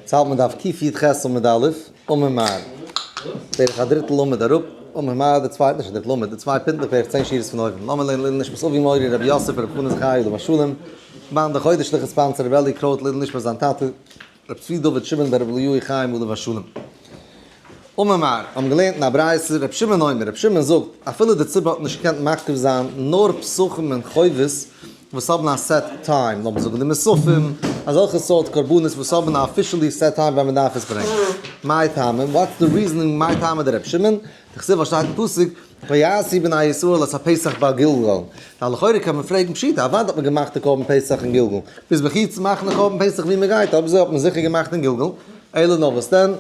יעצט האלט מען דף קי"ח עמוד א', אמר מר. בערך א דריטל עמוד אראפ, אמר מר די צוויי, נישט א דריטל עמוד, די צוויי פינטלעך בערך צען שורות פון אויבן. לאמיר לערנען לעילוי נשמת אבי מורי רבי יוסף רבי חנא זכרי' עליו השלום, בן די חודש'ליכע sponsor רבי אלי קרויט לעילוי נשמת זיין טאטע רבי צבי דוד שמעון בן רבי אליהו חיים עליו השלום. אמר מר, האבן געלערנט אין א ברייתא, רבי שמעון אומר, רבי שמעון זאגט, אפילו די ציבור האט נישט געקענט מקריב זיין נאר פסחים און חובות וואס האבן א set time, לאמיר זאגן די מוספים, אזעלכע סארט קרבנות וואס האבן א officially set time ווען מען דארף עס ברענגען. מאי טעמא? What's the reasoning מאי טעמא דרבי שמעון? דכתיב וואס שטייט אין פסוק, ויעשו בני ישראל את הפסח בגלגל. ווייל לכאורה קען מען פרעגן פשיטא, אוודאי האט מען געמאכט די קרבן פסח אין גלגל, ביז מחי' צו מאכן די קרבן פסח ווי מען גייט, אויב אזוי האט מען זיכער געמאכט אין גלגל, אלא נאר וואס דען?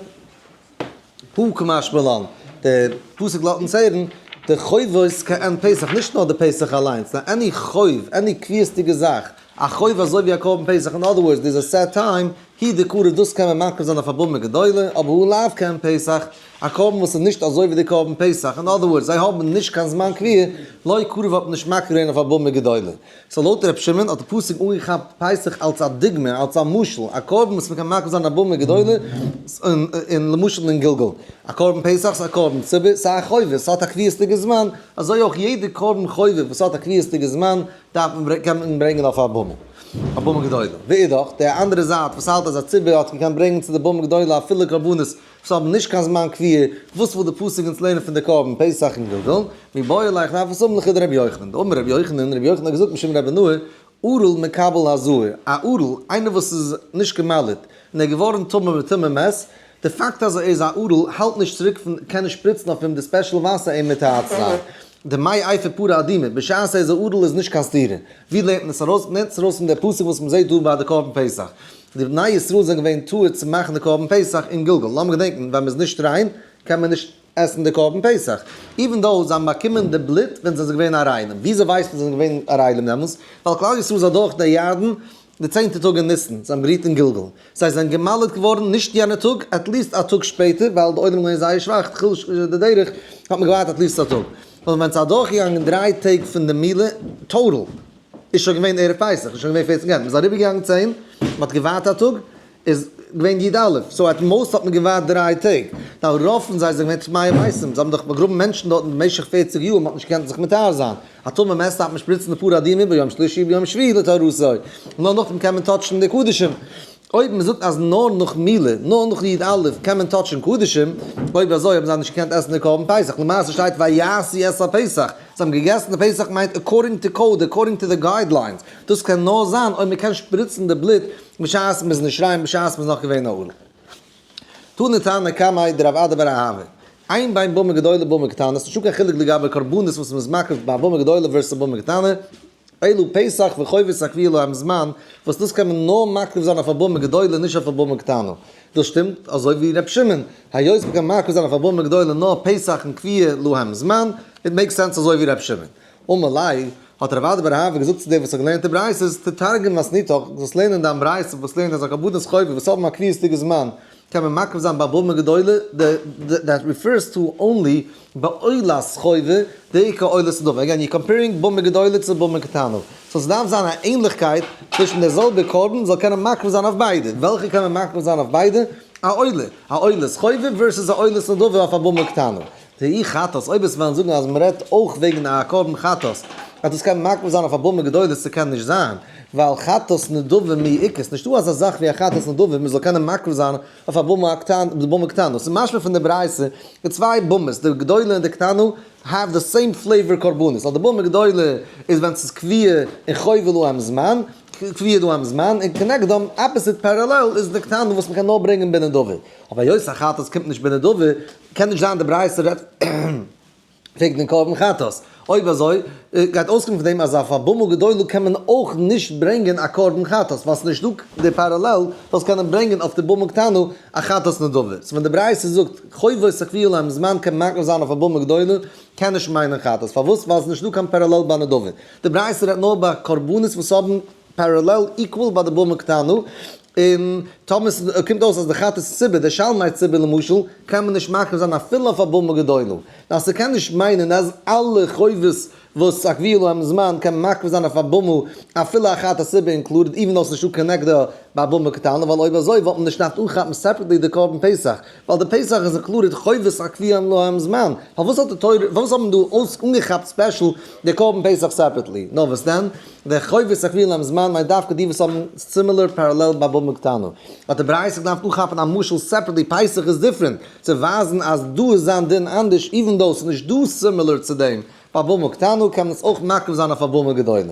הא קמשמע לן, דער פסוק לאזט אונז הערן, די חובות כעין פסח, נישט נאר די פסח אליינס, נאר any חוב, any קביעות'דיגע זאך, א חוב אזוי ווי א קרבן פסח, אין other words, there's a set time, הוא דקריב דאס קען מען מקריב זיין אויף א במה גדולה, אבער הא לאו כעין פסח, א קרבן וואס איז נישט אזוי ווי די קרבן פסח, אין other words, זיי האבן נישט קיין זמן קביעה, לא קריב האט מען נישט מקריב געווען אויף א במה גדולה. So לויט ר' שמעון האט די פסוק אנגעכאפט פסח אלס א דוגמא, אלס א משל, א קרבן וואס מ'קען מקריב זיין א במה גדולה, און למשל אין גלגל. א קרבן פסח איז א קרבן ציבור, ס'איז א חובה, ס'האט א קביעות'דיגע זמן, אזוי אויך יעדע קרבן חובה וואס האט א קביעות'דיגע זמן דארף מען קען מען ברענגען אויף א במה, א במה גדולה. ואידך, די אנדערע זייט וואס האלט אז א ציבור האט געקענט ברענגען צו די במה גדולה אפילו קרבנות וואס האבן נישט קיין זמן קביעה, וואס וויל די פסוק אונז לערנען פון די קרבן פסח אין גלגל? מיבעי ליה דארף עס האבן לכדרבי יוחנן. דאמר רבי יוחנן, רבי יוחנן האט געזאגט משום רבי נאה, ערל מקבל הזאה, א ערל, איינער וואס איז נישט גע'מל'ט, און ער איז געווארן טמא מטומאת מת, די פאקט אז ער איז א ערל האלט נישט צוריק פון קענען שפריצן אויף אים די special וואסער אים מטהר צו זיין. דמי אפר פרה אדומה, בשעת ער איז א ערל איז נישט קיין סתירה. ווי לערנט מען עס ארויס? מ'לערנט עס ארויס פון די פסוק וואס מ'זעט דא ביי די קרבן פסח. די בני ישראל זענען געווען טהור צו מאכן די קרבן פסח אין גלגל. לאמיר געדענקן, ווען מ'איז נישט ריין, קען מען נישט עסן די קרבן פסח. Even though זיי האבן באקומען די בלוט ווען זיי זענען געווען ערלים. וויאזוי ווייסט מען זיי זענען געווען ערלים דעמאלס? ווייל כלל ישראל איז אדורך די ירדן די צענטע טאג אין ניסן, זיי האבן גערוהט אין גלגל. זיי זענען גע'מל'ט געווארן נישט יענע טאג, at least א טאג שפעטער, ווייל די עולם איז געווען זייער שוואך, תחילת די דרך האט מען געווארט at least א טאג. ווייל ווען ס'איז אדורכגעגאנגען דריי טעג פון די מילה, total, איז שוין געווען ערב פסח, איז שוין געווען פערצן גענט, מ'איז אריבערגעגאנגען צען, מ'האט געווארט א טאג, איז געווען י א, so at most האט מען געווארט דריי טעג, now רוב פון זיי זענען געווען טמאי מתים, זיי האבן דאך באגראבן מענטשן דארטן במשך פערציג יאר, מ'האט נישט געקענט זיך מטהר זיין, א טמא מת דארף מען שפריצן די פרה אדומה ביום שלישי וביום שביעי לטהרתו, נאר נאכדעם קען מען touch ן די קדשים. אויב מען זאגט אז נאר נאך מילה, נאר נאך י א קען מען touch ן קדשים, אויב אזוי האבן זיי נישט געקענט עסן די קרבן פסח, למעשה שטייט ויעשו את הפסח, זיי האבן געגעסן די פסח מיינט according to code, according to the guidelines, דאס קען נאר זיין אויב מען קען שפריצן די בלוט בשעת מען איז נישט ריין, בשעת מען איז נאך געווען א ערל. תני תנא קמיה דרב אדא בר אהבה, אין בין במה גדולה לבמה קטנה, ס'נישטא קיין חילוק לגבי קרבנות וואס מ'איז מקריב ביי במה גדולה versus במה קטנה, אלא פסח וחובות הקבועה להם זמן, וואס דאס קען מען נאר מקריב זיין אויף א במה גדולה נישט אויף א במה קטנה. דאס שטימט אזוי ווי ר' שמעון, היות מ'קען מקריב זיין אויף א במה גדולה נאר פסח און קבועה להם זמן, it makes sense אזוי ווי ר' שמעון. אמר ליה, האט רב אדא בר אהבה געזאגט צו דעם וואס האט געלערנט די ברייתות, תתרגם מתניתך, זאלסט לערנען דיין ברייתא וואס לערנט אז א קרבנות חובה וואס האבן א קביעות'דיגע זמן קען מען מקריב זיין ביי במה גדולה, that refers to only בעולת חובה, דאיכא עולת נדבה, again you're comparing במה גדולה צו במה קטנה, so ס'דארף זיין א ענליכקייט צווישן דער זעלבער קרבן זאל קענען מקריב זיין אויף ביידע, וועלכע קען מען מקריב זיין אויף ביידע? א עולה, א עולת חובה versus א עולת נדבה אויף א במה קטנה. דאי חטאת, אויב עס וועלן זאגן אז מ'רעדט אויך וועגן א קרבן חטאת, אז דאס קען מקריב זיין אויף א במה גדולה, ס'קען נישט זיין, ווייל חטאת נדבה מי איכא, ס'נישטא אזא זאך ווי א חטאת נדבה מ'זאל קענען מקריב זיין אויף א במה קטנה, במה קטנה, ס'איז משמע פון די ברייתא, די צוויי במות, די גדולה און די קטנה, have the same flavor קרבנות, ווייל די במה גדולה איז ווען ס'איז קביעה און חובה להם זמן, קביעה להם זמן, און כנגדם, opposite parallel, איז די קטנה וואס מ'קען נאר ברענגען בנדבה. אבער היות א חטאת קומט נישט בנדבה, קען נישט זיין די ברייתא רעדט וועגן דעם קרבן חטאת. אויב אזוי גייט אויסקומען פון דעם אז אויף א במה גדולה קען מען אויך נישט ברענגען א קרבן חטאת, ווייל ס'איז נישט דא די parallel זאלסט קענען ברענגען אויף די במה קטנה א חטאת נדבה. So ווען די ברייתא זאגט חובות הקבועה להם זמן קען מקריב זיין אויף א במה גדולה, קען נישט מיינען חטאת. פארוואס? ווייל ס'איז נישט דא קיין parallel ביי נדבה. די ברייתא רעדט נאר ביי קרבנות וואס האבן parallel equal ביי די במה קטנה, און טאמער ס'קומט אויס אז די חטאת ציבור, די שלמי ציבור למשל, קען מען נישט מקריב זיין אפילו אויף א במה גדולה. נאר ס'קען נישט מיינען אז אלע חובות וואס הקביעו להם זמן קען מען מקריב זיין אויף א במה אפילו א חטאת ציבור included even though ס'נישטא כנגדה ביי במה קטנה, ווייל אויב אזוי וואלט מען נישט געדארפט אנכאפן separately די קרבן פסח, ווייל די פסח איז included חובת הקביעו להם זמן, פארוואס האט די תורה, פארוואס האט מען דא אויס אנגעכאפט special די קרבן פסח separately? נאר וואס דען, די חובת הקביעו להם זמן מיינט דווקא די וואס האבן similar parallel ביי במה קטנה, האט די ברייתא געדארפט אנכאפן א משל separately פסח איז different, צו ווייזן אז דא איז זיין דין אנדערש even though ס'איז נישט דא similar צו דעם, ביי במה קטנה קען מען עס אויך מקריב זיין אויף א במה גדולה.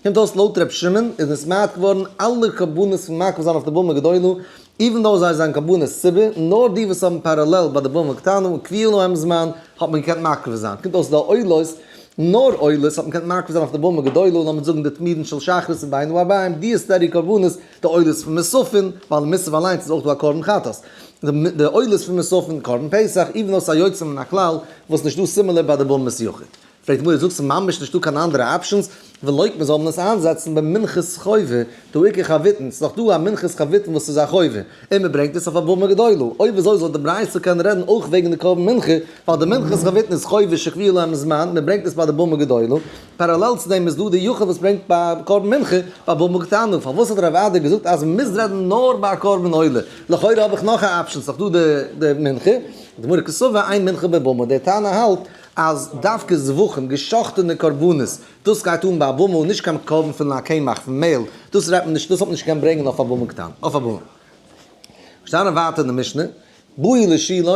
קומט אויס לויט ר' שמעון איז נתמעט געווארן אלע קרבנות פון מקריב זיין אויף די במה גדולה, even though זיי זענען קרבנות ציבור, נאר די וואס האבן parallel ביי די במה קטנה און קביעו להם זמן האט מען געקענט מקריב זיין. קומט אויס די עולות, נאר עולות האט מען געקענט מקריב זיין אויף די במה גדולה, לאמיר זאגן די תמידין של שחרית און בין הערבים, די steady קרבנות, די עולות פון מוספין, ווייל אין מוסף אליינס איז אויך דא א קרבן חטאת. די עולות פון מוספין, קרבן פסח, even though ס'איז א יוצא מן הכלל, וואס נישטא similar ביי די במת יחיד. פרעגט די גמרא, זאגסט ממש נישטא קיין אנדערע options, ולוקמה זאל מען עס איינזעצן במנחת חובה, דהא איכא חביתין, ס'איז דאך דא א מנחת חביתין וואס איז א חובה, און מען ברענגט עס אויף א במה גדולה, אויב אזוי זאל די ברייתא קענען רעדן אויך וועגן די קרבן מנחה, ווייל די מנחת חביתין איז חובה שקבוע להם זמן, מען ברענגט עס ביי די במה גדולה, parallel צו דעם איז דא די יחיד וואס ברענגט ביי קרבן מנחה, ביי במה קטנה, פארוואס האט רב אדא געזאגט אז מען מוז רעדן נאר ביי א קרבן עולה, לכאורה האב איך נאך א option, ס'איז דאך דא די מנחה, די גמרא קסבר אין מנחה בבמה, דער תנא האלט אז דווקא זבחים, געשאכטענע קרבנות, דאס גייט אן ביי א במה און נישט קיין קרבן פון א קמח, פון מעהל, דאס רעדט מען נישט, דאס האט מען נישט געקענט ברענגען אויף א במה קטנה, אויף א במה. שטאנען ווייטער אין די משנה, באו לשילה,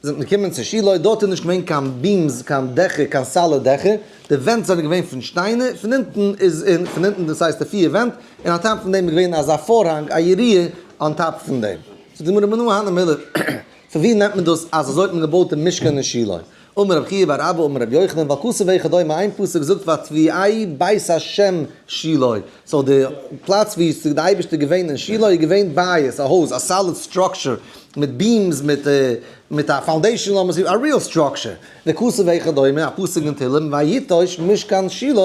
זענט מען געקומען צו שילה, דארט איז נישט געווען קיין beams, קיין דעכער, קיין solid דעכער, די ווענט זענען געווען פון שטיינער, פון אונטן איז, און פון אונטן דאס הייסט די פיר ווענט, און on top פון דעם איז געווען אזא פארהאנג, א יריעה on top פון דעם. זאגט די גמרא מנא הני מילי, פון ווי נעמט מען דאס אז אזוי האט מען געבויט די משכן אין שילה? אמר רבי חייא בר אבא אמר רבי יוחנן ווייל כתוב אחד דומה איין פסוק זאגט ותביאהו בית השם שילה, so די פלאץ ווי איז די אייבערשטער געווען אין שילה איז געווען בית, א הויז, א solid structure מיט beams מיט מיט א foundation לאמיר זאגן א real structure, וכתוב אחד דומה א פסוק אין תהלים ויטוש משכן שילה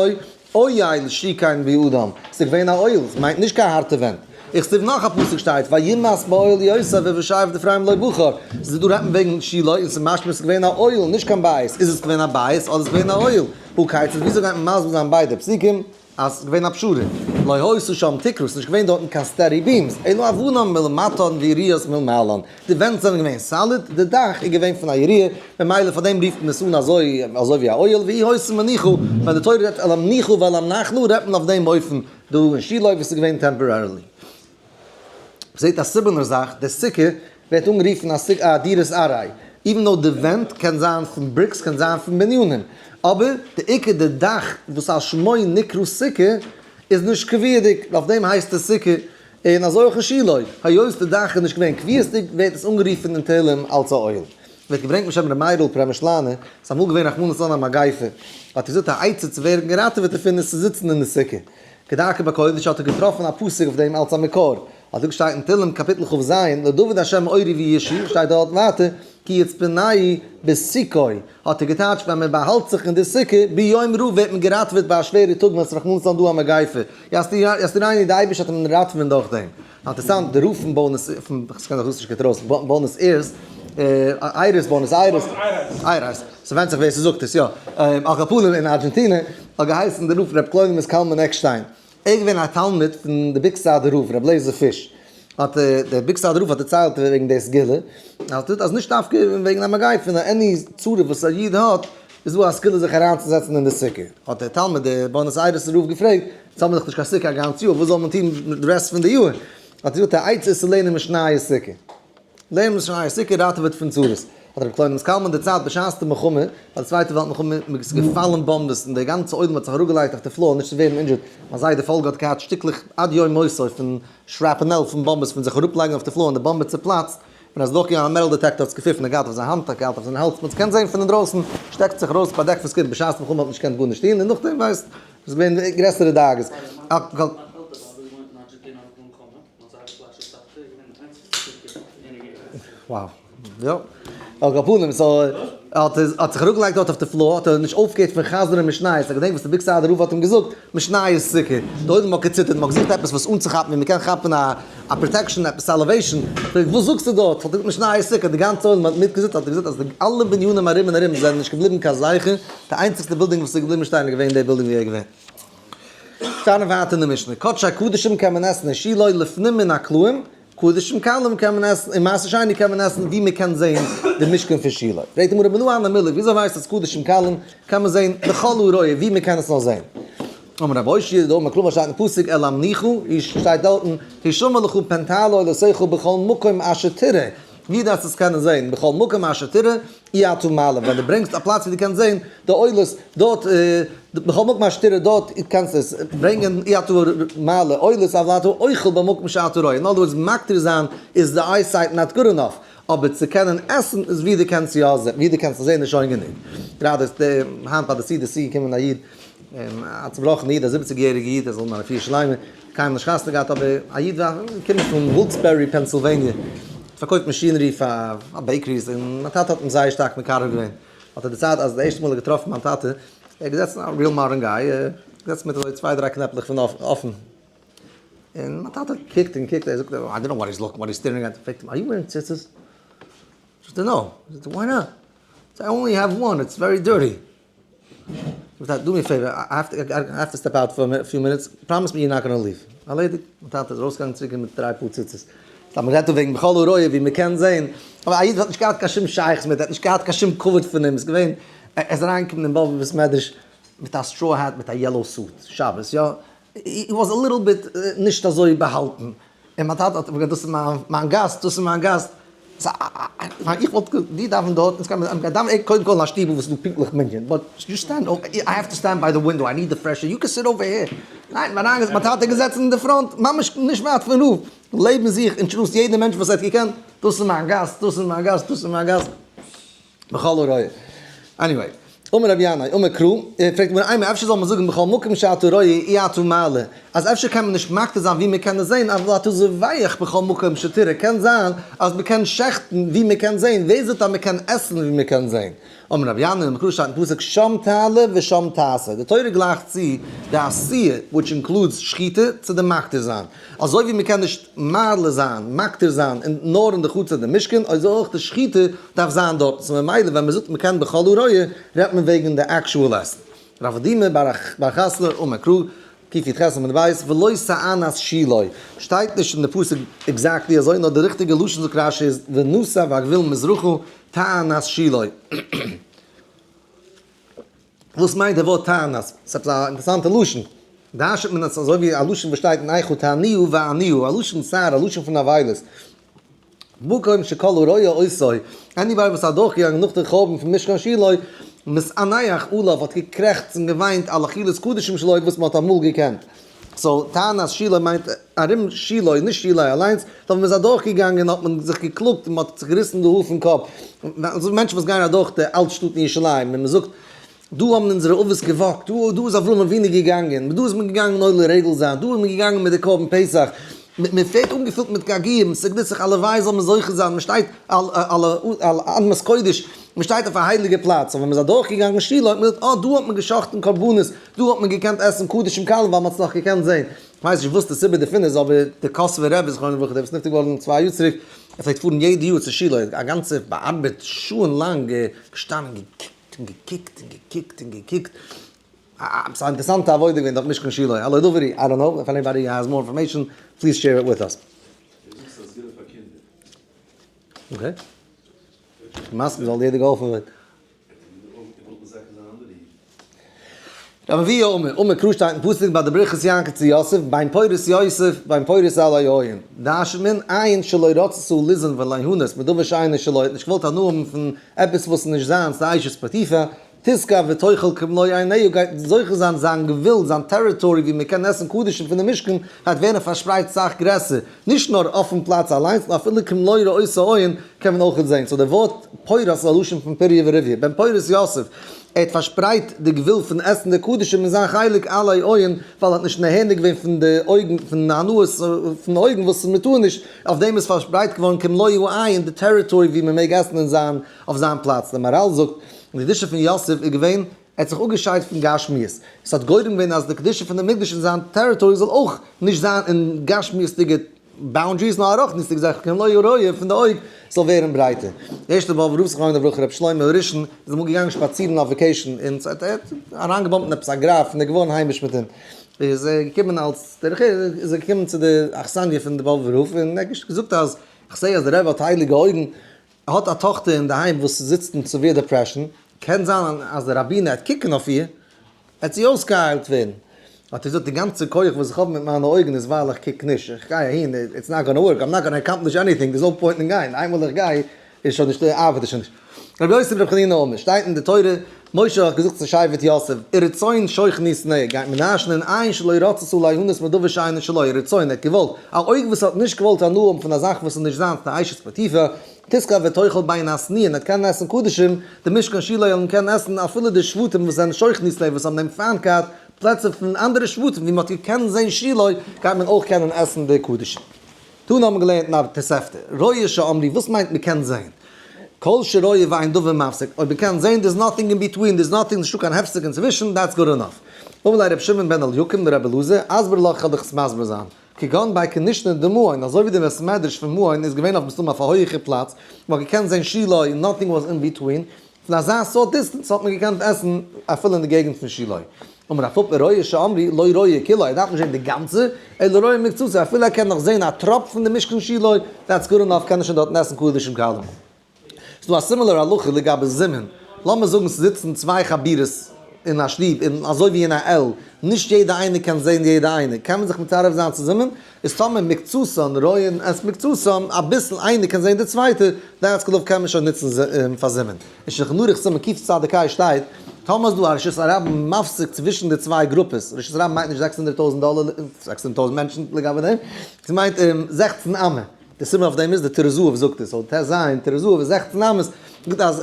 אוהל שכן בי אדם, ס'איז געווען א אוהל, ס'מיינט נישט קיין הארטע ווענט. איך זיך נאך א פסוק שטייט וימס באוהל יוסף ובשבט אפרים לא בחר, ס'איז דא רעדט מען וועגן שילה און ס'איז משמע ס'איז געווען א אוהל נישט קיין בית, איז עס געווען א בית אדער איז געווען א אוהל? הא כיצד וויאזוי גייט מען מסביר זיין ביידע פסוקים אז ס'איז געווען א פשרה? לא היתה שם תקרה, ס'איז נישט געווען דארטן קיין steady beams, אלא אבנן מלמטן ויריעות מלמעלן, די ווענט זענען געווען solid, די דאך איז געווען פון א יריעה, ממילא פאר דעם רופט מען עס אן אזוי אזוי ווי א אוהל, והיא היתה מנוחה, ווען די תורה רעדט אל המנוחה ואל הנחלה רעדט מען אויף דעם אופן דא אין שילה וואס איז געווען temporarily. זעט א similar זאך, די סוכה ווערט אנגערופן א סוכה א דירת עראי, even though די ווענט קען זיין פון bricks קען זיין פון בנינים, אבער די עיקר די דאך וואס על שמו נקרא סוכה איז נישט קביעות'דיג, אויף דעם הייסט עס סוכה, און אזוי אויך אין שילה, היות די דאך איז נישט געווען קביעות'דיג ווערט עס אנגערופן אין תהלים אלס א אוהל. ווערט געברענגט בשם ר' מאיר'ל פרעמישלאנער, ס'איז אמאל געווען רחמנא לצלן א מגיפה, האט ער געזאגט א עצה צו ווערן געראטעוועט דערפון איז צו זיצן אין די סוכה. כדרכו בקודש האט ער געטראפן א פסוק אויף דעם אלס א מקור, אזוי שטייט אין תהלים קאפיטל כ"ז, לדוד ה' אורי וישעי, שטייט דארט ווייטער, כי יצפנני בסוכו, האט ער געטייטשט ווען מען באהאלט זיך אין די סוכה, ביום רעה ווערט מען געראטעוועט ביי א שווערע טאג ווען עס איז רחמנא לצלן דא א מגיפה, יסתירני די אייבערשטער האט אים ראטעווען דורך דעם. אינטערסאנט, די רב פון בוענאס, פון, כ'קען זיך דאס נישט גוט ארויס, בוענאס איירעס, איירעס, בוענאס איירעס, איירעס, ס'ווענדט זיך ווער ס'זאגט עס, יא, על כל פנים אין ארגענטינע האט געהייסן די רב ר' קלונימוס קלמן עקשטיין, ער איז געווען א תלמיד פון די ביקסאדער רב, ר' לייזער פיש, האט דער ביקסאדער רב האט דערציילט וועגן די סגולה, אז טוט אז נישט דווקא וועגן א מגיפה נאר any צרה וואס א איד האט, איז דא א סגולה זיך אריינצוזעצן אין די סוכה, האט דער תלמיד דער בוענאס איירעסער רב געפרעגט, יעצט האבן מיר דאך נישט קיין סוכה א גאנץ יאר, וואס זאל מען טון מיט די rest פון די יאר? האט ער געזאגט, א עצה איז צו לערנען משניות סוכה. לערנען משניות סוכה ראטעוועט פון צרות. האט רבי קלונימוס קלמן דערציילט בשעת די מלחמה, ביי די צווייטע וועלט מלחמה איז געפאלן באמבעס און דער גאנצע עולם האט זיך אראפגעלייגט אויף די floor נישט צו ווערן injured, מיין זיידע פאלגא האט געהאט שטיקלעך עד יום מותו פון shrapnel פון באמבעס פון זיך אראפלייגן אויף די floor און די באמבע צופלאצט, ווען ער איז דורכגעגאנגען א metal detector האט עס געפיפן, ער געהאט אויף זיין האנט, ער געהאט אויף זיין האלז, מען האט עס געקענט זען פון אינדרויסן, שטעקט זיך ארויס באדעקט פון skin, בשעת מלחמה האט מען נישט געקענט גארנישט טון, און נאכדעם ווייסט, איז געווען גרעסערע דאגות. Wow. יא. על כל פנים, so, האט ער האט זיך אראפגעלייגט דארט אויף די floor, האט ער נישט אויפגעהערט פון חזר'ן משניות, ער געדענקט וואס די ביקסאדער רב האט אים געזאגט, משניות סוכה. די עולם האט געציטערט, מ'האט געזוכט עפעס וואס אנצוכאפן ווי מ'קען כאפן א א protection, עפעס salvation. פרעגט וואס זאגסטו דארט? האט ער געזאגט משניות סוכה, די גאנצע עולם האט מיטגעזאגט, האט ער געזאגט אז די אלע בנינים ארום און ארום זענען נישט געבליבן קיין זכר, די איינציגסטע בילדינג וואס איז געבליבן שטיין איז געווען די בילדינג ווי ער איז געווען. שטאנען ווייטער אין די משנה, קדשי קדשים קען מען עסן אין שילה לפנים מן הקלעים, קדשים קלים קען מען עסן, און מעשר שני קען מען עסן ווי מען קען זען די משכן פון שילה. פרעגט די גמרא מנא הני מילי, וויאזוי ווייסט אז קדשים קלים קען מען זען לכל הרואה ווי מען קען עס נאר זען? אמר רב אושעיא, דאמר קרא וואס שטייט אין פסוק אל המנוחה, ווי שטייט דארטן, הישמר לך פן תעלה עולותיך בכל מקום אשר תראה, ווי דארפסט עס קענען זען, בכל מקום אשר תראה, אי אתה מעלה, ווען דו ברענגסט א פלאץ ווי דו קענסט זען די עולות, דארט, בכל מקום אשר תראה, דארט קענסטו עס ברענגען, אי אתה מעלה עולות, אבל אתה אוכל במקום שאתה רואה, אין other words מקטיר זיין איז די eyesight not good enough, אבער צו קענען עסן איז ווי דו קענסט יא זען, ווי דו קענסט עס זען איז שוין גענוג. גראדע איז היינט ביי די CDC געקומען א איד, א צובראכענע איד, א 70 יעריגע איד, ער זאל האבן א רפואה שלימה, קיינמאל נישט חתונה געהאט, אבער א איד געקומען פון וואודסבערי פענסילוועניע, פארקויפט machinery פאר bakeries, און מיין טאטע האט אים זייער שטארק מקרב געווען, האט ער דערציילט אז די ערשטע מאל ער האט געטראפן מיין טאטע, ער איז געזעצן א real modern guy, געזעצן מיט אזוי צוויי דריי קנעפלעך פון אפן, און מיין טאטע קוקט און קוקט, ער זאגט, I don't know what he's looking, what he's staring at, פרעגט אים, are you wearing ציצית? זאגט ער, no, זאגט ער, why not? זאגט ער, I only have one, it's very dirty. זאגט ער, do me a favor, I have to step out for a few minutes, promise me you're not gonna leave. ארלעדיגט, מיין טאטע איז ארויסגעגאנגען צוריק מיט דריי פאר ציצית. סתם מ'רעדט דא וועגן בכל הרואה ווי מ'קען זען, אבער א איד האט נישט געהאט קיין שום שייכות מיט, ער האט נישט געהאט קיין שום כבוד פון אים, עס איז געווען, ער איז אריינגעקומען אין באבוב'ס בית מדרש מיט א straw hat מיט א yellow suit, שבת יא, he was a little bit נישט אזוי באהאלטן, און מיין טאטע האט אים געזאגט דאס איז מיין גאסט, דאס איז מיין גאסט, איך וואלט די דאווען דארט, אונז קען מען דאווענען קודם כל אין א שטיבל וואס איז דא פונקטליך מנין, but you stand over, I have to stand by the window, I need the fresh air, you can sit over here, ניין, מיין איינגעזעצט, מיין טאטע איז געזעצן אין די front, ממש נישט ווייט פון רב, לעבן זיך, introduced יעדע מענטש וואס ער האט געקענט, דאס איז מיין גאסט, דאס איז מיין גאסט, דאס איז מיין גאסט. בכל הרואה. Anyway. אמר רבי ינאי, אמר קרא, פרעגט מיר איינער אפשר זאל מען זאגן בכל מקום שאתה רואה אי אתה מעלה, אז אפשר קען מען נישט מקטיר זיין ווי מען קען עס זען, אבל אתה זובח בכל מקום שתראה, קען זיין אז מען קען שעכטן ווי מען קען זען, ווער זאגט אז מען קען עסן ווי מען קען זען? אמר רבי ינאי, אמר קרא שטייט אין פסוק שם תעלה ושם תעשה, די תורה גלייכט צו די עשייה, which includes שחיטה, צו די מקטיר זיין. אזוי ווי מען קען נישט מעלה זיין, מקטיר זיין, אין נאר אין די חצר די משכן, אזוי אויך די שחיטה דארף זיין דארטן, so ממילא ווען מען זאגט מען קען בכל הרואה, רעדט מען וועגן די actual עסן. רב אדימא בר חסלא אמר קרא, קי"ח עמוד ב', ולא תענת שילה, שטייט נישט אין די פסוק exactly אזוי, נאר די ריכטיגע לשון זאגט רש"י איז ונסע והגבול מזרחה תענת שילה. וואס מיינט די ווארט תענת? ס'איז עפעס א אינטערעסאנטע לשון. דרש'נט מען עס אזוי ווי א לשון וואס שטייט אין איכה תעניהו ועניהו, א לשון צער, א לשון פון אבילות. מקום שכל הרואה אותו, anybody וואס איז אדורכגעגאנגען נאך די חורבן פון משכן שילה, מתאנח עליו, האט געקרעכצט און געוויינט על אכילת קדשים שלו וואס מ'האט אמאל געקענט. So תענת שילה מיינט ארום שילה, נישט שילה אליינס, דארט ווען מ'איז אדורכגעגאנגען האט מען זיך געקלאגט און מ'האט זיך געריסן די האר פון קאפ. אזוי מענטשן וואס גייען אדורך די אלט שטאט אין ירושלים און מ'זאגט, דא האבן אונזערע אבות גע walk ט, דא דא איז אברהם אבינו געגאנגען, דא איז מען געגאנגען עולה רגל זיין, דא איז מען געגאנגען מיט די קרבן פסח, מען ווערט אנגעפילט מיט געגועים, ס'גליסט זיך הלוואי זאל מען זוכה זיין, מען שטייט על על אדמת קודש, מען שטייט אויף א הייליגע פלאץ, אבער ווען מען איז אדורכגעגאנגען שילה האט מען געזאגט, אה דא האט מען גע'שחט'ן קרבנות, דא האט מען געקענט עסן קדשים קלים ווייל מען האט עס נאך געקענט זען. כ'ווייס נישט וואס די סיבה דערפון איז אבער די קאסובער רבי זכרונו לברכה דער וואס נפטר געווארן צוויי יאר צוריק, ער פלעגט פארן יעדע יאר צו שילה, א גאנצע באארבעט שעה'ן לאנג געשטאנען געקוקט און געקוקט און געקוקט און געקוקט, ס'איז א אינטערעסאנטע עבודה געווען דארט משכן שילה, הלא דברי, I don't know, if anybody has more information please share it with us. דו זאגסט א סגולה פאר קינדער. Okay. מסכים זאל יעדער געהאלפן ווערן. רבי אבהו אומר, אמר קרא שטייט אין פסוק ביי די ברכת יעקב צו יוסף, בין פורת יוסף בין פורת עלי עין, דרש'נט מען, עין שלא רצתה ליזון וליהנות מדבר שאינו שלו, האט נישט געוואלט הנאה האבן פון עפעס וואס איז נישט זיינס, די אשת פוטיפר, תזכה ותאכל כמלוא עיניה, גייט זוכה זיין זיין גבול, זיין territory ווי מען קען עסן קדשים פון די משכן, גייט ווערן פארשפרייט סאך גרעסער, נישט נאר אויפן פלאץ אליינס, נאר אפילו כמלוא ראות העין קען מען אויכעט זען, so די ווארט. פורת איז א לשון פון פריה ורביה, בן פורת יוסף, ער האט פארשפרייט די גבול פון עסן די קדשים אין זיין חלק עלי עין, ווייל ער האט נישט נהנה געווען פון די אויגן, פון הנאות פון די אויגן וואס מען טאר נישט, אויף דעם איז פארשפרייט געווארן כמלוא העין די territory ווי מען מעג עסן אין זיין, אויף זיין פלאץ. דער מהר"ל זאגט, די קדושה פון יוסף איז געווען, ער האט זיך אפגעשיידט פון גשמיות, עס האט גורם געווען אז די קדושה פון די מקדש אין זיין territory זאל אויך נישט זיין אין גשמיות'דיגע boundaries נאר א רוחניות'דיגע זאך כמלוא הראיה פון די אויג זאל ווערן ברייטער. די ערשטע באבובער רב זכרונו לברכה רבי שלמה הראשון איז אמאל געגאנגען שפאצירן אויף vacation און ס'האט ער האט אריינגע bump ט אין עפעס א גראף און ער איז געווארן היימיש מיט אים איז ער געקומען אלס דרך ארץ איז ער געקומען צו די אכסניא פון די באבובער רב און ער האט געזאגט אז איך זעה אז די רבי האט הייליגע אויגן ער האט א טאכטער אינדערהיים וואס זיצט אין severe depression, קען זיין אז די ראבינער וועט קוקן אויף איר, וועט זי אויסגעהיילט ווערן. האט ער געזאגט, די גאנצע כח וואס איך האב מיט מיינע אויגן איז ווייל איך קוק נישט, איך גיי אהין, it's not gonna work, I'm not gonna accomplish anything, there's no point אין גיין, איינמאל איך גיי איז שוין נישט, ארבעט עס שוין נישט. רבי יוסי ברבי חנינא אומר, שטייט אין די תורה, משה האט געזאגט צו שבט יוסף, ורצון שוכני סנה, גייט מען דרש'נען עין שלא רצתה ליהנות מדבר שאינו שלו, רצון, ער האט געוואלט, א אויג וואס האט נישט געוואלט הנאה האבן פון א זאך וואס איז נישט זיינס, די אשת פוטיפר, תשכב ותאכל בין השנואים, ער קען עסן קדשים, די משכן שילה און קען עסן אפילו די שבטים וואס זענען שוכני סנה וואס האבן אים פיינט געהאט, פלעצער פון אנדערע שבטים ווי מען האט געקענט זען שילה, גייט מען אויך קענען עסן די קדשים. תנא האבן געלערנט אין א תוספתא, רואה שאמרו, וואס מיינט מען קען זען? כל שרואה ואין דבר מפסיק, אויב מען קען זען there's nothing in between, there's nothing, נישטא קיין הפסק אינצווישן, that's good enough. אמר ליה רבי שמעון בן אליקים לרבי אלעזר, אסבר לך כ'וועל דיך עס מסביר זיין. כגון בי כנישתא דמעון, אזוי ווי די בית מדרש פון מעון איז געווען אויף מסתמא אויף א הויעכע פלאץ, מען האט געקענט זען שילה און nothing was in between, פון אזא סארט distance האט מען געקענט עסן אפילו אין די געגנט פון שילה. אמר רב פפא רואה שאמרו לא רואה כולו, ער דארף נישט זען די גאנצע, אלא רואה מקצתו, אפילו ער קען נאך זען א טראפ פון די משכן שילה, that's good enough, קען ער שוין דארטן עסן קדשים קלים. ס'דא א similar הלכה לגבי זימון, לאמיר זאגן ס'זיצן צוויי חבורות אין א שטוב און אזוי ווי אין א L, נישט יעדע איינער קען זען יעדע איינער, קען מען זיך מצרף זיין צו זימון, איז טאמער מקצתן רואין את מקצתם, אביסל איינער קען זען די צווייטע, that's good enough קען מען שוין נוצן פאר זימון. אין שלחן ערוך סימן קצ"ה שטייט, טאמער איז דא א רשות הרבים מפסיק צווישן די צוויי גרופעס, רשות הרבים מיינט נישט 600,000 דאלער, 600,000 מענטשן לגבי דעם, ס'מיינט 16 אמה. די סימן אויף דעם איז די טורי זהב זאגט עס, אויב טז טורי זהב איז 16 אמות, זאגט אז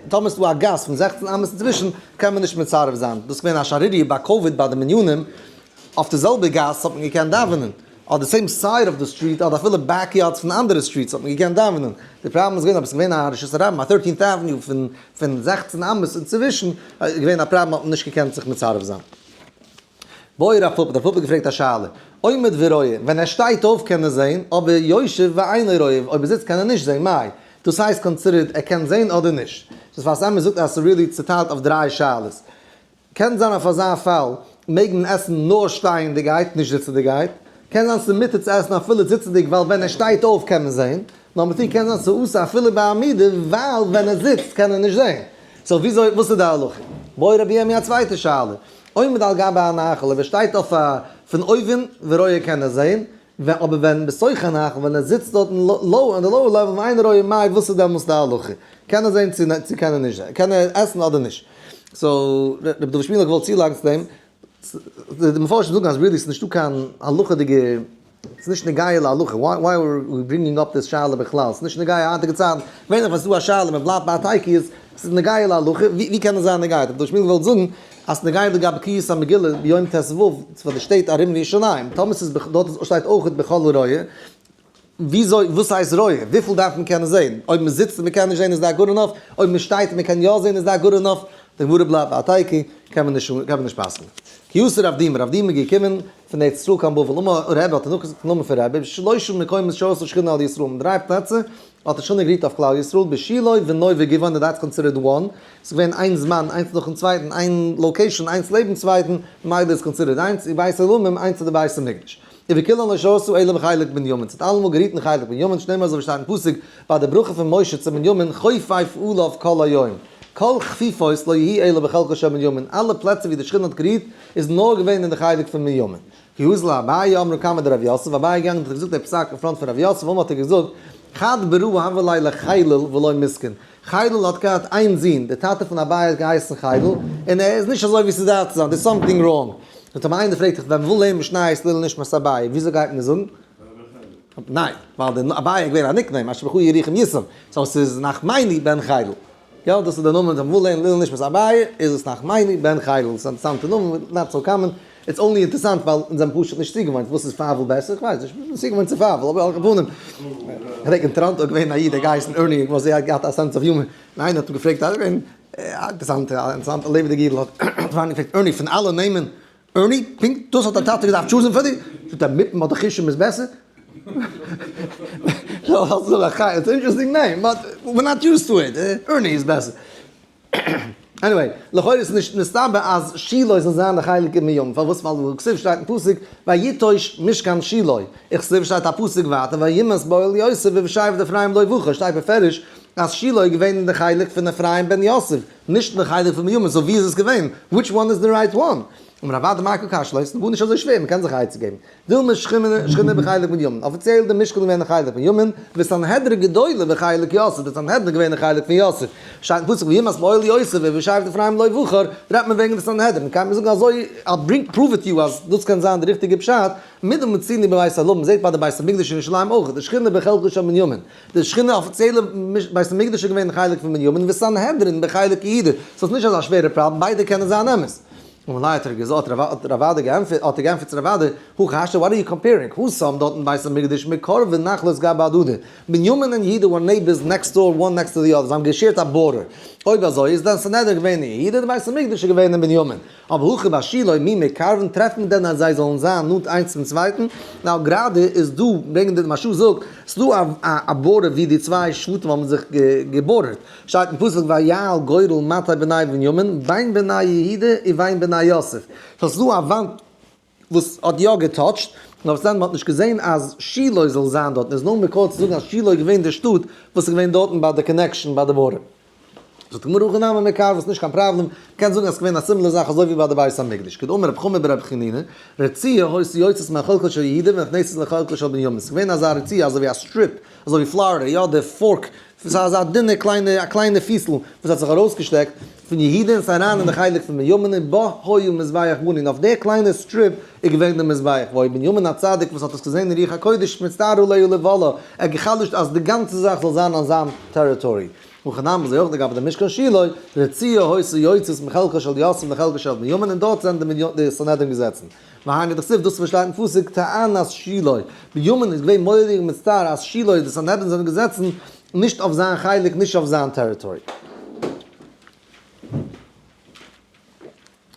טאמער איז דא א גאס פון 16 אמות אינצווישן, קען מען נישט מצרף זיין. דאס איז געווען א שערוריה ביי קאוויד ביי די מנינים, אויף די זעלבע גאס האט מען געקענט דאווענען, אדער same side of the street, אדער אפילו backyards פון אנדערע streets האט מען געקענט דאווענען. די פראבלעם איז געווען אויב עס איז געווען א רשות הרבים, א 13th avenue פון 16 אמות אינצווישן, איז געווען א פראבלעם האט מען נישט געקענט זיך מצרף זיין. בעי רב פפא, רב פפא האט געפרעגט א שאלה, עומד ורואה, ווען ער שטייט אויף קען ער זען, אבער יושב ואינו רואה, אויב ער זיצט קען ער נישט זען, מאי? דאס הייסט considered ער קען זען אדער נישט? דאס שפת אמת זאגט אז ס'איז really צוטיילט אויף דריי שאלות. קען זיין אויף אזא פאל מעג מען עסן נאר שטייענדיגהייט נישט זיצעדיגהייט, קען זיין ס'איז מותר צו עסן אפילו זיצעדיג ווייל ווען ער שטייט אויף קען מען זען, number three קען זיין ס'איז אסור אפילו בעמידה ווייל ווען ער זיצט קען ער נישט זען. so וויאזוי וואס איז די הלכה? בעי רבי ירמי' א צווייטע שאלה, עומד על גבי הנחל אויב ער שטייט אויף א פון אויבן ורואה קען ער זען, אבער ווען בתוך הנחל ווען ער זיצט דארטן low on the lower level ואינו רואה מאי וואס איז דעמאלטס די הלכה? קען ער זען צו קען ער נישט זען? קען ער עסן אדער נישט? so רבי דוד שמיל האט געוואלט צולייגן צו דעם, די מפרשים זאגן אז really ס'איז נישטא קיין הלכה'דיגע, ס'איז נישט נוגע להלכה, why are we bringing up this שאלה בכלל? ס'איז נישט נוגע היינטיגע צייטן, געווענליך ווען ס'איז דא א שאלה מען בלייבט ביי א תיקו איז ס'איז נוגע להלכה, ווי קען עס זיין נוגע? רבי דוד שמיל געוואלט זאגן אז ס'איז נוגע לגבי קריאת המגילה ביום ט"ו פאר די שטעט ארום ירושלים, טאמער ס'איז דארט שטייט אויך בכל הרואה, וויאזוי, וואס הייסט רואה? וויפיל דארף מען קענען זען? אויב מען זיצט און מען קען נישט זען איז that good enough? אויב מען שטייט און מען קען יא זען איז that good enough? די גמרא בלייבט ביי א תיקו, קען מען נישט קען מען נישט פסק'נען. כי אתא רב דימי, רב דימי איז געקומען פון ארץ ישראל קיין בבל, אמר רבי האט ער נאכגעזאגט אין נאמען פון רבי, בשלושה מקומות שרתה שכינה על ישראל, אין דריי פלעצער האט די שכינה גערוהט אויף כלל ישראל, בשילה ונוב וגבעון, and that's considered one, ס'איז געווען איין זמן, איינס נאכן צווייטן, איין location, איינס לעבן צווייטן, ממילא איז considered איינס, ובית האולמים, איינס איז די בית המקדש. ובכולן לא שרתה אלא בחלק בנימין, ס'האט אלעמאל גערוהט אין חלק בנימין, שנאמר אזוי ווי שטייט אין פסוק ביי די ברכה פון משה צו בנימין, חופף עליו כל היום, כל חפיפות לא יהי' אלא בחלקו של בנימין, אלע פלעצער ווי די שכינה האט גערוהט איז נאר געווען אין די חלק פון בנימין. כי אזל אביי אמרה קמיה דרב יוסף, אביי איז געגאנגען און האט געזאגט די פסק אין front פון רב יוסף, אמר האט ער געזאגט, חד ברא הוה ליה לחיליל ולא מסכן, חיליל האט געהאט איין זון, דער טאטע פון אביי האט געהייסן חיליל, און ער איז נישט אזוי ווי ס'דארף צו זיין, there's something wrong. זאגט אים איינער פרעגט דיך ווען מ'וויל לערנען משניות לעילוי נשמת אביי, וויאזוי גייט מען עס זאגן? ניין, ווייל די אביי איז געווען א nickname, אשר בך ירוחם ישם. So ס'איז נחמני בן חיל. יא, דאס איז דער נאמען, ווען מ'וויל לערנען לעילוי נשמת אביי, איז עס נחמני בן חיל. ס'איז א אינטערעסאנטע נאמען, not so common. It's only אינטערעסאנט ווייל אונז זענען פשוט נישט צוגעוואוינט. וואס איז פייוול בעסער? איך ווייס נישט. מ'איז צוגעוואוינט צו פייוול, אבער על כל פנים. כ'געדענק אין טאראנטא איז געווען א איד, ער האט געהייסן Ernie, וואס ער האט געהאט א sense of humor. און איינער האט אים געפרעגט, א אינטערעסאנטע, אינטערעסאנטע לעבעדיגע אידל האט אים געפרעגט, Ernie, פון אלע נעמען, Ernie, פונקט דאס האט דיין טאטע געדארפט choose ן פאר דיר? זאגט ער, מיפן אדער חושים איז בעסער? It's interesting name, but we're not used to it, Ernie איז בעסער. Anyway, לכאורה איז נישט מסתבר אז שילה זאל זיין די חלק אין בנימין, פארוואס? ווייל וכתיב שטייט אין פסוק ויטוש משכן שילה, וכתיב שטייט א פסוק ווייטער וימאס באהל יוסף ובשבט אפרים לא בחר, שטייט בפירוש אז שילה איז געווען אין די חלק פון אפרים בן יוסף, נישט אין די חלק פון בנימין, so ווי איז עס געווען? Which one is the right one? אמר רב אדא מאי קא קשיא ליה, ס'איז גארנישט אזוי שווער, מ'קען זיך א עצה געבן. דילמא שכינה בחלק בנימין, אפיציעל די משכן איז געווען אין חלק בנימין, וסנהדרין גדולה בחלק יוסף, די סנהדרין איז געווען אין חלק פון יוסף, שטייט אין פסוק וימאס באהל יוסף ובשבט אפרים לא בחר, רעדט מען וועגן די סנהדרין, קען מען זאגן אזוי, I'll bring prove it you אז דאס קען זיין די ריכטיגע פשט, מידי מצינו בבית הלבן, מ'זעט ביי די בית המקדש אין ירושלים אויך, די שכינה בחלקו של בנימין, די שכינה אפיציעלע בית המקדש איז געווען אין חלק פון בנימין, וסנהדרין בחלק יהודה, סאיז נישט אזא שווערע פראבלעם, ביידע קענען זיין אמת. און אולי האט ער געזאגט, האט רב אדא געענטפערט, האט ער געענטפערט צו רב אדא, הכי השתא what are you comparing, התם דארט אין בית המקדש מיקרבן נחלות גבי הדדי, בנימין און יהודה were neighbors next door one next to the other, זיי האבן גע share ט א border, אויב אזוי איז דען סנהדרין געווען אין יהודה, די בית המקדש איז געווען אין בנימין, אבער הכא בשילה מי מיקרבן טרעפט מען דען אז זיי זאלן זיין נאנט איינס צום צווייטן? Now גראדע איז דא, וועגן די מהרש"א זאגט, ס'דא א border ווי די צוויי שבטים האבן זיך גע border ט, שטייט אין פסוק ויעל גורל מטה בני בנימין בין בני יהודה ובין בני יוסף, so ס'איז דא א וואנט וואס האט יא גע touch ט, נאר וואס דען מ'האט נישט געזען אז שילה זאל זיין דארטן, איז נאר מקור צו זאגן אז שילה איז געווען די שטאט וואס איז געווען דארטן ביי די connection ביי די border. זאגט די גמרא הכי נמי מעיקרא וואס נישט קיין פראבלעם, מ'קען זאגן אז ס'איז געווען א similar זאך אזוי ווי ביי די בית המקדש, כדאמר רב חמא ברב חנינא, רצועה היתה יוצאת מחלקו של יהודה ונכנסת לחלקו של בנימין, ס'איז געווען אזא רצועה אזוי ווי א strip, אזוי ווי פלארידע, יא די fork, ס'איז אזא דינע קליינע, א קליינע פיסל וואס האט זיך ארויסגעשטעקט פון יהודה און ס'איז אריין אין די חלק פון בנימין און בה היה מזבח בנוי און אויף די קליינע strip איז געווען די מזבח והיה בנימין הצדיק וואס האט עס געזען אין רוח הקודש מצטער עליה לבלעה, ער האט גע'חלש'ט אז די גאנצע זאך זאל זיין אין זיין territory. הכי נמי אזוי אויך לגבי די משכן שילה, רצועה היתה יוצאת מחלקו של יוסף לחלקו של בנימין און דארט זענען די סנהדרין געזעצן. והיינו דכתיב דאס וואס שטייט אין פסוק תענת שילה, בנימין איז געווען מורא'דיג מצטער אז שילה די סנהדרין זענען געזעצן נישט אויף זיין חלק נישט אויף זיין territory.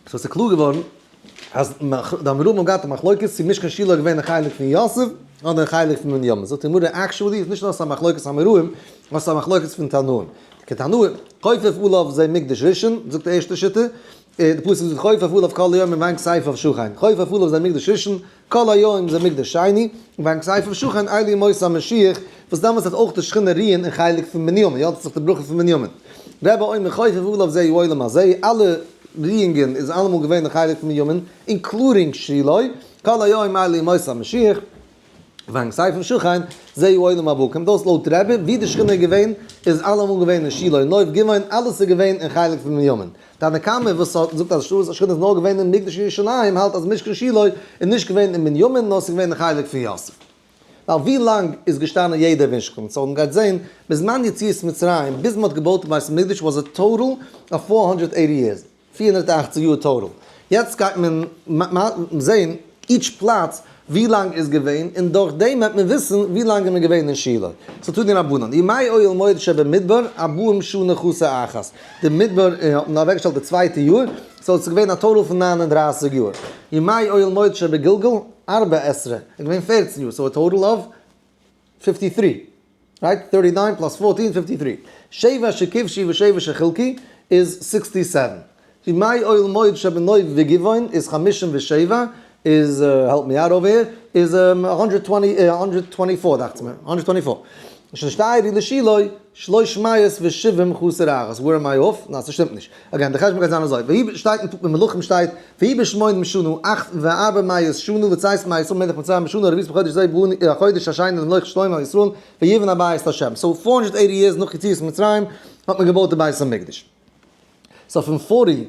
So ס'איז קלאר געווארן אז די אמוראים האבן געהאט א מחלוקת צו משכן שילה איז געווען א חלק פון יוסף אדער א חלק פון בנימין. זאגט די גמרא actually איז נישט נאר ס'איז א מחלוקת אמוראים נאר ס'איז א מחלוקת פון תנאים. כתנאי, חופף עליו זה מקדש ראשון, זאגט די ערשטע שיטה, די פסוק זאגט חופף עליו כל היום ובין כתפיו שכן, חופף עליו זה מקדש ראשון, כל היום זה מקדש שני, ובין כתפיו שכן אלו ימות המשיח, וואס דעמאלטס וועט אויך די שכינה רוען אין חלק פון בנימין, יא דאס איז דאך די ברכה פון בנימין. רבי אומר חופף עליו זה העולם הזה, אלע רואונגען איז אלעמאל געווען אין חלק פון בנימין, including שילה, כל היום אלו ימות המשיח. ובין כתפיו שכן, זה העולם הבא, קומט אויס לויט רבי, ווי די שכינה איז געווען, איז אלעמאל געווען אין שילה, נוב גבעון, אלעס איז געווען אין חלק פון בנימין. תנא קמא וואס האט זאגט אז השראת השכינה איז נאר געווען אין מקדש ירושלים, האלט אז משכן שילה איז נישט געווען אין בנימין, נאר ס'איז געווען אין חלק פון יוסף. ווייל ווי לאנג איז געשטאנען יעדער משכן? So מ'גייט זען, בזמן יציאת מצרים, ביז מ'האט געבויט בית המקדש was a total of 480 years. 480 יאר total. יעצט גייט מען זעהן each פלאץ ווי לאנג איז געווען און דורך דעם וועט מען וויסן ווי לאנג איז מען געווען אין שילה. So תנו רבנן. ימי אוהל מועד שבמדבר ארבעים שנה חסר אחת. די מדבר האט מען אוועקגעשטעלט די צווייטע יאר, so עס איז געווען א total פון 39 יאר. ימי אוהל מועד שבגלגל ארבע עשרה איז געווען 14 יאר, so א total of 53. Right? 39 plus 14, 53. שבע שכבשו ושבע שחלקו איז 67. ימי אוהל מועד שבנוב וגבעון איז 57, איז, help me out over here, איז 124, דאכט זיך מיר, 124. שנשתיירו לשילה, שלוש מאות ושבעים חסר אחת. Where am I off? ניין, ס'שטימט נישט. Again, די חשבון גייט זיין אזוי. ויהי שטייט אין מלכים שטייט, ויהי בשמונים שנה, אכט וארבע מאות שנה, לצאת מישראל מלך מצרים בשנה הרביעית בחודש זה, החודש השני למלוך שלמה על ישראל, ויבן הבית להשם. So 480 years נאך יציאת מצרים האט מען געבויט די בית המקדש. So פון 40,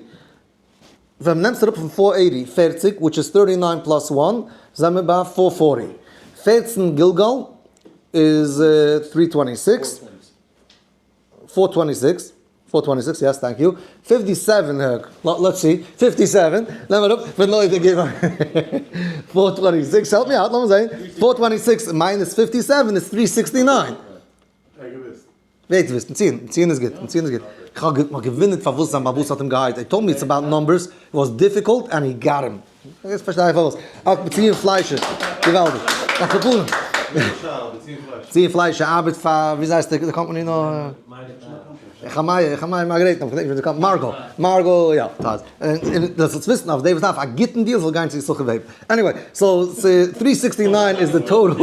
ווען מ'נעמט אראפ פון 480, 40, which is 39 plus 1, זענען מיר ביי 440. 14 גלגל. איז three twenty six, four twenty six, four twenty six, yes, thank you, 57, let's see, 57, נעם אראפ, פון נוב וגבעון, 426, help me out, לאמיר זעהן, 426 minus 57 איז 369. ווער האט געוויסט? מציון, מציון איז גוט, מציון איז גוט. איך האב מיך געוואונדערט פארוואס זיין באבאס האט אים געהייערט, he told me it's about numbers, it was difficult and he got him. יעצט פארשטיי איך פארוואס. אויך מציון פליישער, געוואלדיג. על כל פנים. מציון פליישער ארבעט פאר, ווי הייסט די קאמפאני נאר? חמאי, חמאי מארגרעטן, איך געדענק נישט ווי די קאמפ, מארגא, מארגא, יא, טייטש. און דאס זאלסט וויסן אז דער וואס דארף א גוטן deal זאל גיין צו יששכר וועבער. Anyway, so 369 איז די total.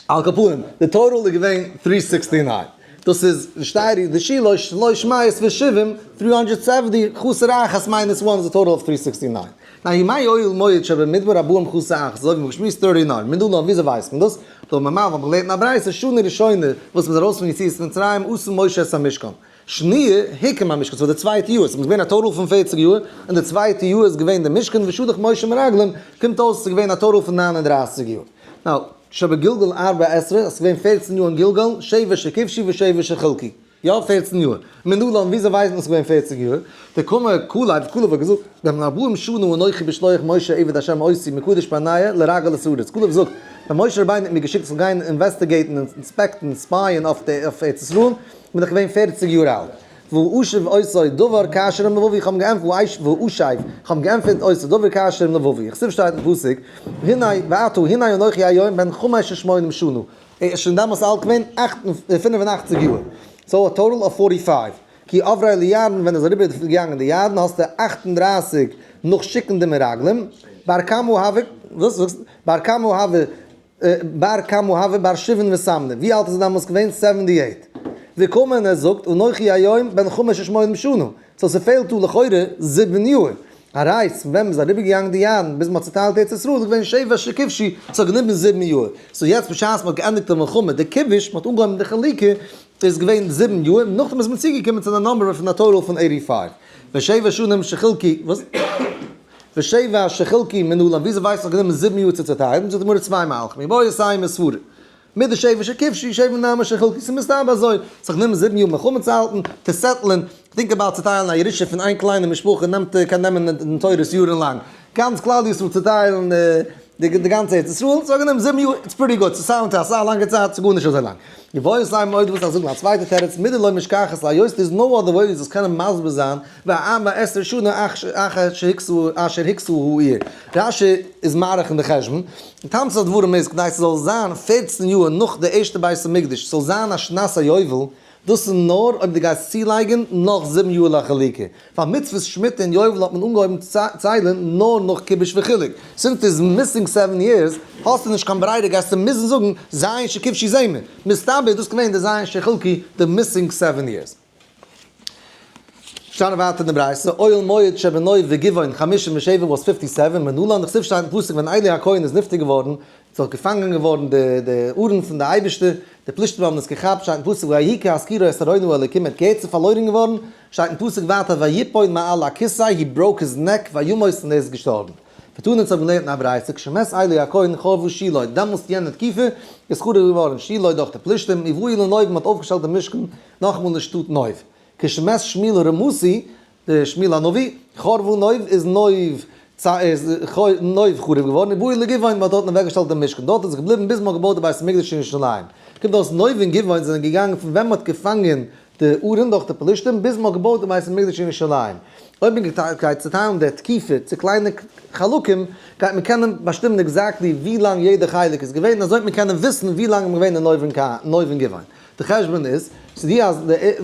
על כל פנים, די total איז געווען 369. דאס איז שטיירי די שילוי שלוש מאות ושבעים, 370 חסר אחת minus 1 איז א total of 369. Now, ימי אוהל מועד שבמדבר ארבעים חסר אחת, אזוי ווי מ'האט געשמועסט 39. מנלן, וויאזוי ווייסט מען דאס? דא האט מען מ'האט געלערנט אין א ברייתא, שנה ראשונה, וואס מ'איז ארויס פון יציאת מצרים, עשה משה את המשכן. שניה, הקים המשכן, ס'וואר די צווייטע יאר, ס'איז געווען א total פון 40 יאר, און די צווייטע יאר איז געווען די משכן, ושלח משה מרגלים, קומט אויס ס'איז געווען א total פון 39 יאר. Now, שבגלגל ארבע עשרה, עס איז געווען 14 יאר אין גלגל, שבע שכבשו ושבע שחלקו. יא, 14 יאר. מנלן, וויאזוי ווייסט מען עס איז געווען 40 יאר? דקאמר כלב, כלב האט געזאגט, בן ארבעים שנה אנכי בשלוח משה עבד השם אותי מקדש ברנע לרגל את הארץ. כלב זאגט, ווען משה רבינו האט מיר געשיקט איך זאל גיין investigate ן, inspect ן, spy ען אויף ארץ ישראל, בין איך געווען 40 יאר אלט. והשיב אותו דבר כאשר עם לבבי, איך האב אים געענטפערט, והשיב, איך האב אים געענטפערט אותו דבר כאשר עם לבבי. איך שטייט אין פסוק, הנה ועתה הנה אנכי היום בן חמש ושמונים שנה. ער איז שוין דאמאלס אלט געווען 85 יאר. So a total of 45. כי עברה לירדן, ווען ער איז אריבער געגאנגען די ירדן, האסטו 38 נאך שיקן די מרגלים. בר כמה הוה, וואס זאגסט? בר כמה הוה, בר כמה הוה בר שבעים ותמניא. ווי אלט איז ער דאמאלס געווען? 78. וקאמר, ער זאגט, אנכי היום בן חמש ושמונים שנה. So ס'פעלט דא לכאורה 7 יאר. א רייס, ווען מ'איז אריבערגעגאנגען די ירדן, ביז מ'האט צעטיילט ארץ ישראל, איז געווען שבע שכבשו, ס'האט גענומען 7 יאר. So יעצט בשעת מ'האט געענדיגט די מלחמה, די כיבוש, מ'האט אנגעהויבן די חלוקה, איז געווען 7 יאר, נאכדעם איז מען צוגעקומען צו די number פון א total פון 85. ושבע שנים שחלקו, וואס? ושבע שחלקו מנלן, וויאזוי ווייסט מען האט גענומען 7 יאר צו צעטיילן? זאגט די גמרא צוויי מהלכים, איבעית אימא סברא. מיט די שבע שכבשו, שבע נמי שחלקו, ס'איז מסתבר אזוי, ס'האט גענומען 7 יאר מלחמה צו האלטן, צו settle ן, think about צעטיילן א ירושה פון איין קליינע משפחה נעמט, קען נעמען אין תורות יארן לאנג. גאנץ כלל ישראל צעטיילן די גאנצע ארץ ישראל, ס'האט גענומען 7 יאר, it's pretty good, ס' sound אסאך א לאנגע צייט, ס'איז גארנישט אזוי לאנג. איבעית אימא עוד, וואס איך זאג א צווייטע תירוץ, מידי לא משכחת לה, היות there's no other way זאלסט קענען מסביר זיין, וארבע עשרה שנה אחר אשר הוכסה העיר. רשי איז מאריך אין די חשבון, תמצית הדברים איז, כדי ס'זאל זיין 14 יאר נאך די ערשטע בית המקדש, ס'זאל זיין א שנת היובל, דאס איז נאר אויב דו גייסט צולייגן נאך 7 יאר לחלוקה. ווייל מצוות שמיטה און יובל האט מען אנגעהויבן ציילן נאר נאך כיבוש וחילוק. Since there's missing 7 years, האסטו נישט קיין ברירה, גייסטו מוזן זאגן ז' שכבשו זעמער. מסתבר איז דאס געווען די ז' שחלקו, די missing 7 years. שטייען ווייטער אין די ברייתא, אוהל מועד שבנוב וגבעון 57 was 57, מנלן, דכתיב שטייט אין פסוק ווען עלי הכהן איז נפטר געווארן, איז אויך געפאנגען געווארן די ארון פון די אייבערשטער, די פלישתים האבן עס געכאפט, שטייט אין פסוק ויהי כהזכירו את ארון האלוקים, ער האט געהערט ס'איז פארלוירן געווארן, שטייט אין פסוק ווייטער ויפול מעל הכסא, he broke his neck, וימות, און ער איז געשטארבן. ותנא האבן געלערנט אין א ברייתא, כשמת עלי הכהן חרבה שילה, דעמאלסט יענע תקופה איז חרוב געווארן שילה דורך די פלישתים, ובאו לנוב, מ'האט אויפגעשטעלט דעם משכן נאכאמאל אין שטאט נוב. כשמת שמואל הרמתי, די שמואל הנביא, חרבה נוב איז נוב איז נוב חרוב געווארן, ובאו לגבעון, מ'האט דארטן אוועקגעשטעלט דעם משכן, דארט איז געבליבן ביז מ'האט געבויט די בית המקדש אין ירושלים. קומט אויס נוב און גבעון זענען געגאנגען פון ווען מ'האט געפאנגען די ארון דורך די פלישתים ביז מ'האט געבויט די בית המקדש אין ירושלים. אויב מען גייט צעטיילן די תקופה צו קליינע חלקים, גייט מען קענען באשטימען exactly ווי לאנג יעדע חלק איז געווען, אזוי וועט מען קענען וויסן ווי לאנג מ'איז געווען אין נוב און גבעון. די חשבון איז, ס'איז די אז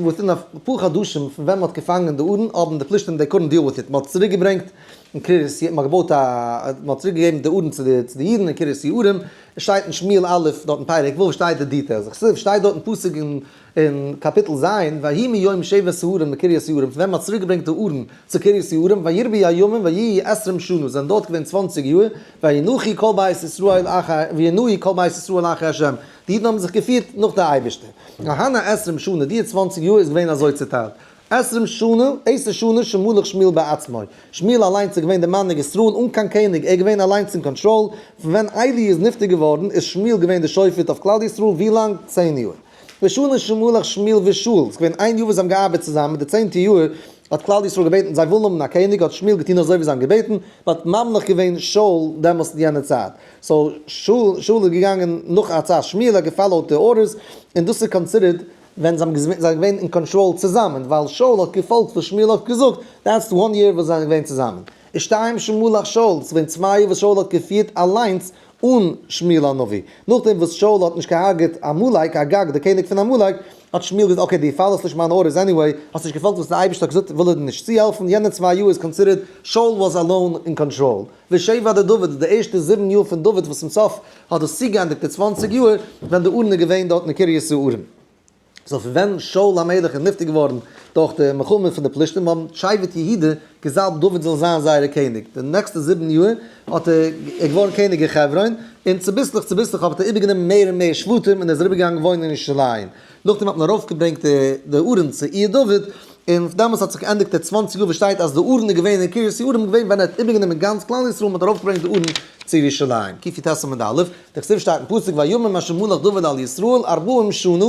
within אפאר חדשים פון ווען מ'האט געפאנגען די ארון האבן די פלישתים they couldn't deal with it, מ'האט צוריק געברענגט אין קרית י, מ'האט געבויט א, מ'האט צוריק געגעבן די ארון צו די אידן אין קרית יערים, עס שטייט אין שמואל א' דארט אין פרק ו' שטייט די details, איך שטייט דארט אין פסוק אין קאפיטל ז', ויהי מיום שבת הארון מקרית יערים, פון ווען מ'האט צוריק געברענגט די ארון צו קרית יערים, וירבו הימים ויהיו עשרים שנה, זענען דארט געווען 20 יאר, וינוחו כל בית ישראל אחר, וינועו כל בית ישראל אחר השם, די אידן האבן זיך געפירט נאך די אייבערשטער. אהנע עשרים שנה, די 20 יאר איז געווען אזוי צוטיילט. עשרים שנה, עשר שנה שמלך שמואל בעצמו. שמואל אליינס איז געווען דער מנהיג ישראל אן קיין קעניג, ער איז געווען אליינס אין קאנטראל. פון ווען עלי איז נפטר געווארן איז שמואל געווען דער שופט אויף כלל ישראל, ווי לאנג? 10 יאר. ושנה שמלך שמואל ושאול, ס'איז געווען איין יאר וואס זיי האבן געארבעט צוזאמען, די צענטע יאר האט כלל ישראל געבעטן זיי ווילן האבן א קעניג, האט שמואל געטון אזוי ווי זיי האבן געבעטן, האט ממליך געווען שאול דעמאלס אין יענע צייט. So שאול איז געגאנגען נאך עצת שמואל, האט גע follow ט די orders, און דאס איז considered ווען זיי האבן זיי געווען אין קאנטראל צוזאמען, ווייל שאול האט געפאלגט וואס שמואל האט געזאגט, that's one year וואס זיי זענען געווען צוזאמען. ושתים שמלך שאול, ס'איז געווען 2 יאר וואס שאול האט געפירט אליינס אן שמואל הנביא. נאכדעם וואס שאול האט נישט געהארגעט עמלק, אגג, דער קעניג פון עמלק, האט שמואל געזאגט, okay, דו follow סט נישט מיינע orders anyway, האסט נישט געפאלגט וואס דער אייבערשטער האט געזאגט, וויל ער דיר נישט צוהעלפן, יענע 2 יאר איז considered שאול was alone אין קאנטראל. ושבע דדוד, די ערשטע 7 יאר פון דוד וואס צום סוף האט דאס צוגעענדיגט די 20 יאר, ווען די ארון איז געווען דארט אין קרית יערים. So פון ווען שאול המלך איז נפטר געווארן דורך די מלחמה פון די פלישתים, האבן שבט יהודה געזאלבט דוד זאל זיין זייער קעניג. די נעקסטע 7 יאר האט ער געווארן קעניג אין חברון, און צוביסלעך צוביסלעך האט ער איבערגענומען מער און מער שבטים און ער איז אריבערגעגאנגען וואוינען אין ירושלים. נאכדעם האט מען ארויפגעברענגט די ארון צו עיר דוד, און דעמאלטס האט זיך געענדיגט די 20 יאר וואס שטייט אז די ארון איז געווען אין קרית יערים, געווען ווען ער האט איבערגענומען גאנץ כלל ישראל, מען האט ארויפגעברענגט די ארון צו ירושלים. קי"ט עמוד א', דכתיב שטייט אין פסוק והימים אשר מלך דוד על ישראל ארבעים שנה,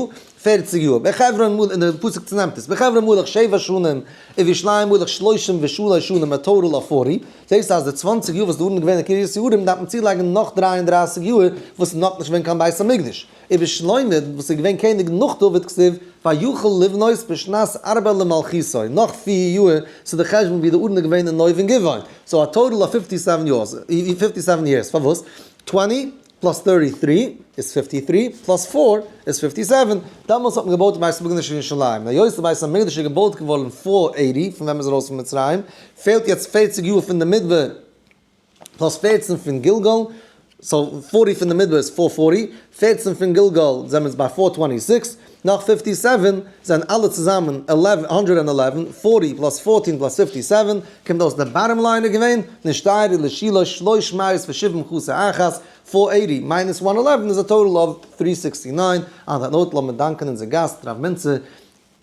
40 יאר. בחברון מלך, און דער פסוק צונעמט עס, בחברון מלך שבע שנים, ובירושלים מלך 33 שנים, א total of 40. זעסטו אז די 20 יאר וואס די ארון איז געווען אין קרית יערים דארף מען צולייגן נאך 33 יאר וואס איז נאכנישט געווען קיין בית המקדש. ובשלמה וואס איז געווען קעניג נאך דוד כתיב ויחל לבנות בשנת ארבע למלכותו, נאך 4 יאר צו די חשבון ווי די ארון איז געווען אין נוב און גבעון. So א total of 57 years, 57 years. פארוואס? 20 plus 33 איז 53, plus 4 איז 57. דעמאלטס האט מען געבויט די בית המקדש אין ירושלים. היות די בית המקדש איז געבויט געווארן 480 פון ווען מ'איז ארויס פון מצרים, פעלט יעצט 40 יאר פון די מדבר plus 14 פון גלגל, so 40 פון די מדבר איז 440, 14 פון גלגל זענען מיר ביי 426, נאך 57 זענען אלע צוזאמען 111, 40 plus 14 plus 57, קומט אויס די bottom line איז געווען, נשתיירו לשילה שלוש מאות ושבעים חסר אחת, 480 minus 111 is a total of 369. On that note, לאמיר דאנקען אונזער גאסט, רב מינצע,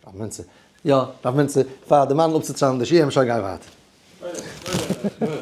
רב מינצע, יא, רב מינצע, פאר די מאן אפצוציילן די שיעור, שוין גיי ווייטער.